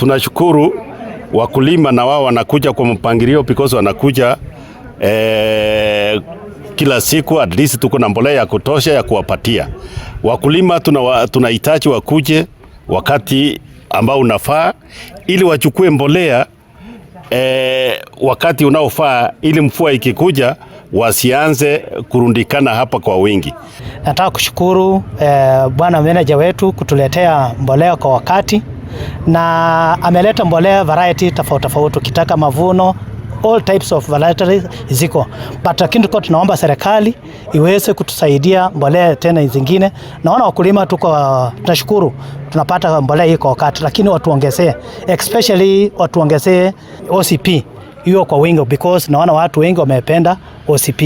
Tunashukuru wakulima na wao wanakuja kwa mpangilio because wanakuja kila siku, at least tuko na mbolea ya kutosha ya kuwapatia wakulima. Tunahitaji wakuje wakati ambao unafaa ili wachukue mbolea wakati unaofaa ili mvua ikikuja wasianze kurundikana hapa kwa wingi. Nataka kushukuru bwana manager wetu kutuletea mbolea kwa wakati, na ameleta mbolea variety tofauti tofauti, ukitaka mavuno, all types of varieties ziko, but lakini tulikuwa tunaomba serikali iweze kutusaidia mbolea tena zingine. Naona wakulima tuko tunashukuru tunapata mbolea hii kwa wakati, lakini watuongezee, especially watuongezee OCP hiyo kwa wingi, because naona watu wengi wamependa OCP.